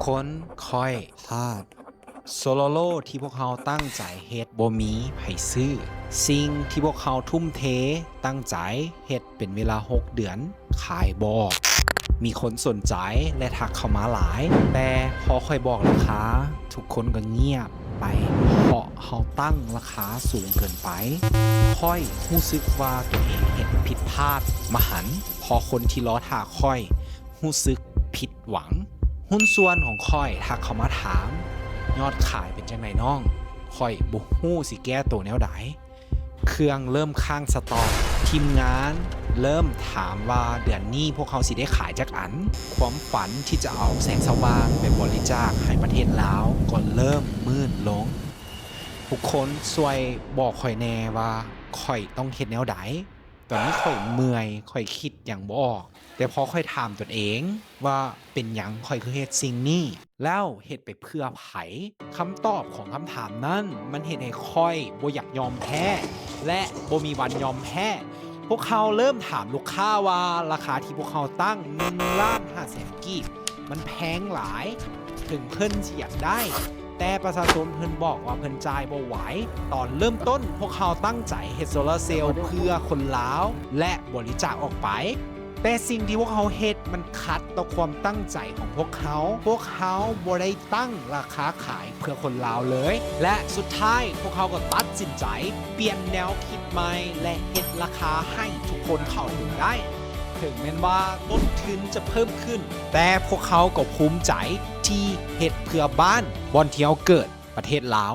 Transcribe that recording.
ຄົນຂ້ອຍພາດ ໂຊລາໂລທີ່ພວກເຮົາຕັ້ງໃຈເຮັດບໍ່ມີໃຜຊື້. ສິ່ງທີ່ພວກເຮົາທຸ່ມເທຕັ້ງໃຈເຮັດເປັນເວລາຫົກເດືອນ ຂາຍບໍ່ອອກ. ມີຄົນສົນໃຈ ແລະ ທັກເຂົ້າມາຫຼາຍ, ແຕ່ພໍຂ້ອຍບອກລາຄາ ທຸກຄົນກໍງຽບໄປ ເພາະເຮົາຕັ້ງລາຄາສູງເກີນໄປ. ຂ້ອຍຮູ້ສຶກວ່າຕົວເອງເຮັດຜິດພາດມະຫັນ, ເພາະຄົນທີ່ລໍຖ້າຂ້ອຍຮູ້ສຶກຜິດຫວັງ. ຫຸ້ນສ່ວນຂອງຂ້ອຍທັກເຂົ້າມາຖາມ, ຍອດຂາຍເປັນຈັ່ງໃດນ້ອງ? ຂ້ອຍບໍ່ຮູ້ຊິແກ້ໂຕແນວໃດ. ເຄື່ອງເລີ່ມຄ້າງສະຕັອກ, ທີມງານເລີ່ມຖາມວ່າເດືອນນີ້ພວກເຮົາຊິໄດ້ຂາຍຈັກອັນ. ຄວາມຝັນທີ່ຈະເອົາແສງສະຫວ່າງໄປບໍລິຈາກໃຫ້ປະເທດລາວກໍເລີ່ມມືດລົງ. ທຸກຄົນຊ່ວຍບອກຂ້ອຍແດ່ວ່າຂ້ອຍຕ້ອງເຮັດແນວໃດ? ຕອນນີ້ຂ້ອຍເມື່ອຍ, ຂ້ອຍຄິດຫຍັງບໍ່ອອກ. ແຕ່ພໍຂ້ອຍຖາມຕົນເອງວ່າເປັນຫຍັງຂ້ອຍຄືເຮັດສິ່ງນີ້ ແລ້ວເຮັດໄປເພື່ອໃຜ? ຄຳຕອບຂອງຄຳຖາມນັ້ນ ມັນເຮັດໃຫ້ຂ້ອຍບໍ່ຢາກຍອມແພ້ ແລະ ບໍ່ມີວັນຍອມແພ້. ພວກເຮົາເລີ່ມຖາມລູກຄ້າວ່າລາຄາທີ່ພວກເຮົາຕັ້ງ ໜຶ່ງລ້ານຫ້າແສນກີບ ມັນແພງຫຼາຍ, ເຖິງເພິ່ນຊິຢາກໄດ້ ແຕ່ປະຊາຊົນເພິ່ນບອກວ່າເພິ່ນຈ່າຍບໍ່ໄຫວ. ຕອນເລີ່ມຕົ້ນ ພວກເຮົາຕັ້ງໃຈເຮັດໂຊລາເຊວເພື່ອຄົນລາວ ແລະ ບໍລິຈາກອອກໄປ, ແຕ່ສິ່ງທີ່ພວກເຮົາເຮັດມັນຂັດຕໍ່ຄວາມຕັ້ງໃຈຂອງພວກເຮົາ. ພວກເຮົາບໍ່ໄດ້ຕັ້ງລາຄາຂາຍເພື່ອຄົນລາວເລີຍ ແລະ ສຸດທ້າຍພວກເຮົາກໍຕັດສິນໃຈປ່ຽນແນວຄິດໃໝ່ ແລະ ເຮັດລາຄາໃຫ້ທຸກຄົນເຂົ້າເຖິງໄດ້. ເຖິງແມ່ນວ່າຕົ້ນທຶນຈະເພີ່ມຂຶ້ນ, ແຕ່ພວກເຮົາກໍພູມໃຈທີ່ເຮັດເພື່ອບ້ານ ບ່ອນທີ່ເຮົາເກີດ, ປະເທດລາວ.